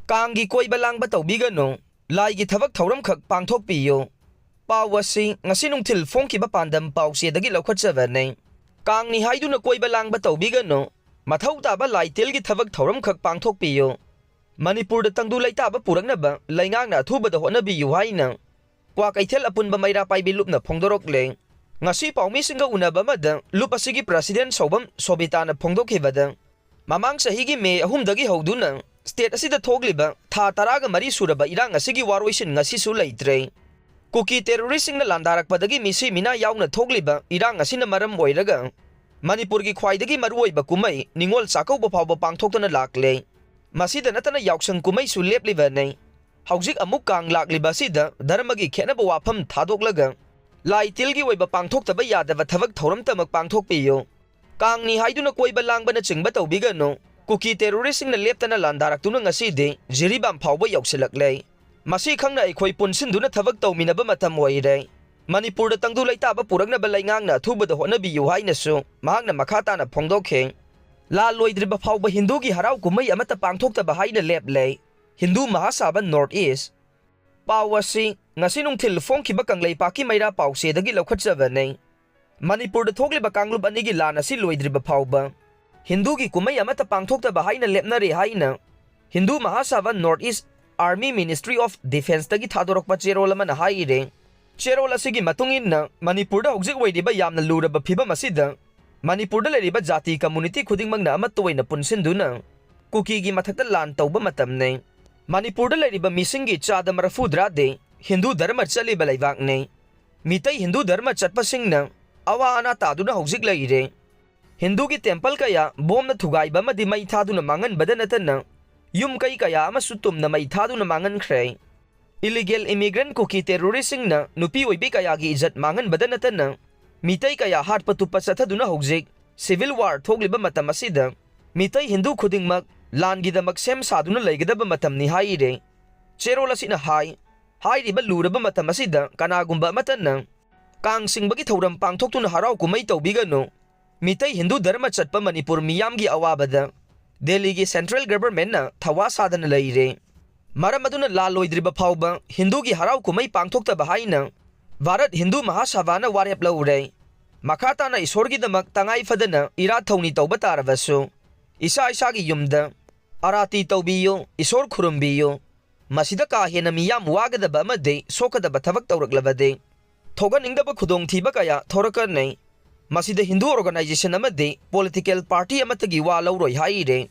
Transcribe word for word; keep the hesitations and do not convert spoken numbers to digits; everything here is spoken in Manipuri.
ꯀꯥꯡꯒꯤ ꯀꯣꯏꯕ ꯂꯥꯡꯕ ꯇꯧꯕꯤꯒꯅꯨ, ꯂꯥꯏꯒꯤ ꯊꯕꯛ ꯊꯧꯔꯝꯈꯛ ꯄꯥꯡꯊꯣꯛꯄꯤꯌꯨ꯫ ꯄꯥꯎ ꯑꯁꯤ ꯉꯁꯤ ꯅꯨꯡꯊꯤꯜ ꯐꯣꯡꯈꯤꯕ ꯄꯥꯟꯗꯝ ꯄꯥꯎꯆꯦꯗꯒꯤ ꯂꯧꯈꯠꯆꯕꯅꯤ꯫ ꯀꯥꯡꯅꯤ ꯍꯥꯏꯗꯨꯅ ꯀꯣꯏꯕ ꯂꯥꯡꯕ ꯇꯧꯕꯤꯒꯅꯨ, ꯃꯊꯧ ꯇꯥꯕ ꯂꯥꯏ ꯇꯤꯜꯒꯤ ꯊꯕꯛ ꯊꯧꯔꯝꯈꯛ ꯄꯥꯡꯊꯣꯛꯄꯤꯌꯨ꯫ ꯃꯅꯤꯄꯨꯔꯗ ꯇꯪꯗꯨ ꯂꯩꯇꯥꯕ ꯄꯨꯔꯛꯅꯕ ꯂꯩꯉꯥꯛꯅ ꯑꯊꯨꯕꯗ ꯍꯣꯠꯅꯕꯤꯌꯨ ꯍꯥꯏꯅ ꯀ꯭ꯋꯥꯀꯩꯊꯦꯜ ꯑꯄꯨꯟꯕ ꯃꯩꯔꯥ ꯄꯥꯏꯕꯤ ꯂꯨꯞꯅ ꯐꯣꯡꯗꯣꯔꯛꯂꯦ꯫ ꯉꯁꯤ ꯄꯥꯎꯃꯤꯁꯤꯡꯒ ꯎꯅꯕ ꯑꯃꯗ ꯂꯨꯞ ꯑꯁꯤꯒꯤ ꯄ꯭ꯔꯁꯤꯗꯦꯟ ꯁꯧꯕꯝ ꯁꯣꯕꯤꯇꯥꯅ ꯐꯣꯡꯗꯣꯛꯈꯤꯕꯗ, ꯃꯃꯥꯡ ꯆꯍꯤꯒꯤ ꯃꯦ ꯑꯍꯨꯝꯗꯒꯤ ꯍꯧꯗꯨꯅ ꯁ꯭ꯇꯦꯠ ꯑꯁꯤꯗ ꯊꯣꯛꯂꯤꯕ ꯊꯥ ꯇꯔꯥꯒ ꯃꯔꯤ ꯁꯨꯔꯕ ꯏꯔꯥꯡ ꯑꯁꯤꯒꯤ ꯋꯥꯔꯣꯏꯁꯤꯟ ꯉꯁꯤꯁꯨ ꯂꯩꯇ꯭ꯔꯦ꯫ ꯀꯨꯀꯤ ꯇꯦꯔꯣꯔꯤꯁꯁꯤꯡꯅ ꯂꯥꯟꯗꯥꯔꯛꯄꯗꯒꯤ ꯃꯤꯁꯤ ꯃꯤꯅꯥ ꯌꯥꯎꯅ ꯊꯣꯛꯂꯤꯕ ꯏꯔꯥꯡ ꯑꯁꯤꯅ ꯃꯔꯝ ꯑꯣꯏꯔꯒ ꯃꯅꯤꯄꯨꯔꯒꯤ ꯈ꯭ꯋꯥꯏꯗꯒꯤ ꯃꯔꯨꯑꯣꯏꯕ ꯀꯨꯝꯍꯩ ꯅꯤꯉꯣꯜ ꯆꯥꯛꯀꯧꯕ ꯐꯥꯎꯕ ꯄꯥꯡꯊꯣꯛꯇꯨꯅ ꯂꯥꯛꯂꯦ꯫ ꯃꯁꯤꯗ ꯅꯠꯇꯅ ꯌꯥꯎꯁꯪ ꯀꯨꯝꯍꯩꯁꯨ ꯂꯦꯞꯂꯤꯕꯅꯤ꯫ ꯍꯧꯖꯤꯛ ꯑꯃꯨꯛ ꯀꯥꯡ ꯂꯥꯛꯂꯤꯕ ꯑꯁꯤꯗ ꯙꯔꯃꯒꯤ ꯈꯦꯠꯅꯕ ꯋꯥꯐꯝ ꯊꯥꯗꯣꯛꯂꯒ ꯂꯥꯏ ꯇꯤꯜꯒꯤ ꯑꯣꯏꯕ ꯄꯥꯡꯊꯣꯛꯇꯕ ꯌꯥꯗꯕ ꯊꯕꯛ ꯊꯧꯔꯝꯇꯃꯛ ꯄꯥꯡꯊꯣꯛꯄꯤꯌꯨ꯫ ꯀꯥꯡꯅꯤ ꯍꯥꯏꯗꯨꯅ ꯀꯣꯏꯕ ꯂꯥꯡꯕꯅꯆꯤꯡꯕ ꯇꯧꯕꯤꯒꯅꯨ꯫ ꯀꯨꯀꯤ ꯇꯦꯔꯣꯔꯤꯁꯁꯤꯡꯅ ꯂꯦꯞꯇꯅ ꯂꯥꯟꯗꯥꯔꯛꯇꯨꯅ ꯉꯁꯤꯗꯤ ꯖꯤꯔꯤꯕꯥꯝ ꯐꯥꯎꯕ ꯌꯧꯁꯤꯜꯂꯛꯂꯦ꯫ ꯃꯁꯤ ꯈꯪꯅ ꯑꯩꯈꯣꯏ ꯄꯨꯟꯁꯤꯟꯗꯨꯅ ꯊꯕꯛ ꯇꯧꯃꯤꯟꯅꯕ ꯃꯇꯝ ꯑꯣꯏꯔꯦ꯫ ꯃꯅꯤꯄꯨꯔꯗ ꯇꯪꯗꯨ ꯂꯩꯇꯥꯕ ꯄꯨꯔꯛꯅꯕ ꯂꯩꯉꯥꯛꯅ ꯑꯊꯨꯕꯗ ꯍꯣꯠꯅꯕꯤꯌꯨ ꯍꯥꯏꯅꯁꯨ ꯃꯍꯥꯛꯅ ꯃꯈꯥ ꯇꯥꯅ ꯐꯣꯡꯗꯣꯛꯈꯤ꯫ ꯂꯥꯜ ꯂꯣꯏꯗ꯭ꯔꯤꯕ ꯐꯥꯎꯕ ꯍꯤꯟꯗꯨꯒꯤ ꯍꯔꯥꯎ ꯀꯨꯝꯍꯩ ꯑꯃꯠꯇ ꯄꯥꯡꯊꯣꯛꯇꯕ ꯍꯥꯏꯅ ꯂꯦꯞꯂꯦ꯫ ꯍꯤꯟꯗꯨ ꯃꯍꯥꯁꯥꯕ ꯅꯣꯔꯠ ꯏꯁ꯫ ꯄꯥꯎ ꯑꯁꯤ ꯉꯁꯤ ꯅꯨꯡꯊꯤꯜ ꯐꯣꯡꯈꯤꯕ ꯀꯪꯂꯩꯄꯥꯛꯀꯤ ꯃꯩꯔꯥ ꯄꯥꯎꯆꯦꯗꯒꯤ ꯂꯧꯈꯠꯆꯕꯅꯤ꯫ ꯃꯅꯤꯄꯨꯔꯗ ꯊꯣꯛꯂꯤꯕ ꯀꯥꯡꯂꯨꯞ ꯑꯅꯤꯒꯤ ꯂꯥꯟ ꯑꯁꯤ ꯂꯣꯏꯗ꯭ꯔꯤꯕ ꯐꯥꯎꯕ ꯍꯤꯟꯗꯨꯒꯤ ꯀꯨꯝꯍꯩ ꯑꯃꯠꯇ ꯄꯥꯡꯊꯣꯛꯇꯕ ꯍꯥꯏꯅ ꯂꯦꯞꯅꯔꯦ ꯍꯥꯏꯅ ꯍꯤꯟꯗꯨ ꯃꯍꯥꯁꯥꯕ north east army ministry of ꯗꯤꯐꯦꯟꯁꯇꯒꯤ ꯊꯥꯗꯣꯔꯛꯄ ꯆꯦꯔꯣꯜ ꯑꯃꯅ ꯍꯥꯏꯔꯦ꯫ ꯆꯦꯔꯣꯜ ꯑꯁꯤꯒꯤ ꯃꯇꯨꯡ ꯏꯟꯅ ꯃꯅꯤꯄꯨꯔꯗ ꯍꯧꯖꯤꯛ ꯑꯣꯏꯔꯤꯕ ꯌꯥꯝꯅ ꯂꯨꯔꯕ ꯐꯤꯕꯝ ꯑꯁꯤꯗ ꯃꯅꯤꯄꯨꯔꯗ ꯂꯩꯔꯤꯕ ꯖꯥꯇꯤ ꯀꯝꯃꯨꯅꯤꯇꯤ ꯈꯨꯗꯤꯡꯃꯛꯅ ꯑꯃꯠꯇ ꯑꯣꯏꯅ ꯄꯨꯟꯁꯤꯟꯗꯨꯅ ꯀꯨꯀꯤꯒꯤ ꯃꯊꯛꯇ ꯂꯥꯟ ꯇꯧꯕ ꯃꯇꯝꯅꯤ꯫ ꯃꯅꯤꯄꯨꯔꯗ ꯂꯩꯔꯤꯕ ꯃꯤꯁꯤꯡꯒꯤ ꯆꯥꯗ ꯃꯔꯐꯨꯗ꯭ꯔꯥꯗꯤ ꯍꯤꯟꯗꯨ ꯙꯔꯃ ꯆꯠꯂꯤꯕ ꯂꯩꯕꯥꯛꯅꯤ꯫ ꯃꯤꯇꯩ ꯍꯤꯟꯗꯨ ꯙꯔꯃ ꯆꯠꯄꯁꯤꯡꯅ ꯑꯋꯥ ꯑꯅꯥ ꯇꯥꯗꯨꯅ ꯍꯧꯖꯤꯛ ꯂꯩꯔꯦ꯫ ꯍꯤꯟꯗꯨꯒꯤ ꯇꯦꯝꯄꯜ ꯀꯌꯥ ꯕꯣꯝꯅ ꯊꯨꯒꯥꯏꯕ ꯑꯃꯗꯤ ꯃꯩ ꯊꯥꯗꯨꯅ ꯃꯥꯡꯍꯟꯕꯗ ꯅꯠꯇꯅ ꯌꯨꯝ ꯀꯩ ꯀꯌꯥ ꯑꯃꯁꯨ ꯇꯨꯝꯅ ꯃꯩ ꯊꯥꯗꯨꯅ ꯃꯥꯡꯍꯟꯈ꯭ꯔꯦ꯫ ꯏꯂꯤꯒꯦꯜ ꯏꯃꯤꯒ꯭ꯔꯦꯟ ꯀꯨꯀꯤ ꯇꯦꯔꯣꯔꯤꯁꯁꯤꯡꯅ ꯅꯨꯄꯤ ꯑꯣꯏꯕꯤ ꯀꯌꯥꯒꯤ ꯏꯖꯠ ꯃꯥꯡꯍꯟꯕꯗ ꯅꯠꯇꯅ ꯃꯤꯇꯩ ꯀꯌꯥ ꯍꯥꯠꯄ ꯇꯨꯞꯄ ꯆꯠꯊꯗꯨꯅ ꯍꯧꯖꯤꯛ ꯁꯤꯚꯤꯜ ꯋꯥꯔ ꯊꯣꯛꯂꯤꯕ ꯃꯇꯝ ꯑꯁꯤꯗ ꯃꯤꯇꯩ ꯍꯤꯟꯗꯨ ꯈꯨꯗꯤꯡꯃꯛ ꯂꯥꯟꯒꯤꯗꯃꯛ ꯁꯦꯝ ꯁꯥꯗꯨꯅ ꯂꯩꯒꯗꯕ ꯃꯇꯝꯅꯤ ꯍꯥꯏꯔꯦ꯫ ꯆꯦꯔꯣꯜ ꯑꯁꯤꯅ ꯍꯥꯏ, ꯍꯥꯏꯔꯤꯕ ꯂꯨꯔꯕ ꯃꯇꯝ ꯑꯁꯤꯗ ꯀꯅꯥꯒꯨꯝꯕ ꯑꯃꯠꯇꯅ ꯀꯥꯡ ꯆꯤꯡꯕꯒꯤ ꯊꯧꯔꯝ ꯄꯥꯡꯊꯣꯛꯇꯨꯅ ꯍꯔꯥꯎ ꯀꯨꯝꯍꯩ ꯇꯧꯕꯤꯒꯅꯨ꯫ ꯃꯤꯇꯩ ꯍꯤꯟꯗꯨ ꯙꯔꯃ ꯆꯠꯄ ꯃꯅꯤꯄꯨꯔ ꯃꯤꯌꯥꯝꯒꯤ ꯑꯋꯥꯕꯗ ꯗꯦꯜꯂꯤꯒꯤ central governmentꯅ ꯊꯋꯥ ꯁꯥꯗꯅ ꯂꯩꯔꯦ꯫ ꯃꯔꯝ ꯑꯗꯨꯅ ꯂꯥꯜ ꯂꯣꯏꯗ꯭ꯔꯤꯕ ꯐꯥꯎꯕ ꯍꯤꯟꯗꯨꯒꯤ ꯍꯔꯥꯎ ꯀꯨꯝꯍꯩ ꯄꯥꯡꯊꯣꯛꯇꯕ ꯍꯥꯏꯅ ꯚꯥꯔꯠ ꯍꯤꯟꯗꯨ ꯃꯍꯥꯁꯚꯥꯅ ꯋꯥꯔꯦꯞ ꯂꯧꯔꯦ꯫ ꯃꯈꯥ ꯇꯥꯅ ꯏꯁꯣꯔꯒꯤꯗꯃꯛ ꯇꯉꯥꯏ ꯐꯗꯅ ꯏꯔꯥꯠ ꯊꯧꯅꯤ ꯇꯧꯕ ꯇꯥꯔꯕꯁꯨ, ꯏꯁꯥ ꯏꯁꯥꯒꯤ ꯌꯨꯝꯗ ꯑꯔꯥꯇꯤ ꯇꯧꯕꯤꯌꯨ, ꯏꯁꯣꯔ ꯈꯨꯔꯨꯝꯕꯤꯌꯨ, ꯃꯁꯤꯗ ꯀꯥ ꯍꯦꯟꯅ ꯃꯤꯌꯥꯝ ꯋꯥꯒꯗꯕ ꯑꯃꯗꯤ ꯁꯣꯛꯀꯗꯕ ꯊꯕꯛ ꯇꯧꯔꯛꯂꯕꯗꯤ ꯊꯣꯛꯍꯟꯅꯤꯡꯗꯕ ꯈꯨꯗꯣꯡꯊꯤꯕ ꯀꯌꯥ ꯊꯣꯔꯛꯀꯅꯤ꯫ ꯃꯁꯤꯗ ꯍꯤꯟꯗꯨ organization ꯑꯃꯗꯤ political party ꯑꯃꯠꯇꯒꯤ ꯋꯥ ꯂꯧꯔꯣꯏ ꯍꯥꯏꯔꯤ꯫